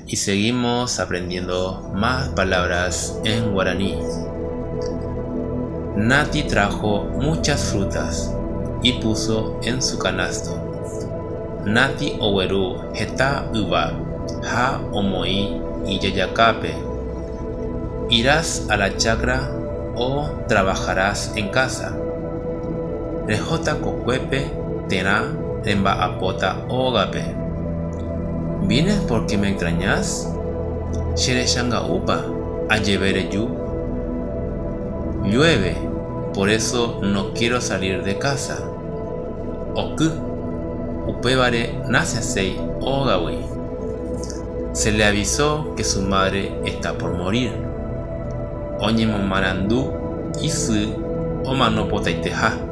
Y seguimos aprendiendo más palabras en guaraní. Nati trajo muchas frutas y puso en su canasto. Nati ogueru heta yva ha omoĩ ijajakápe. Irás a la chacra o trabajarás en casa. Rehóta kokuépe térã remba'apóta ógape. ¿Vienes porque me extrañas? Cherechanga'úpa ajeve reju? Llueve, por eso no quiero salir de casa. Oky, upévare nasẽséi ógagui. Se le avisó que su madre está por morir. Oñemomarandu isy omanopotaiteha.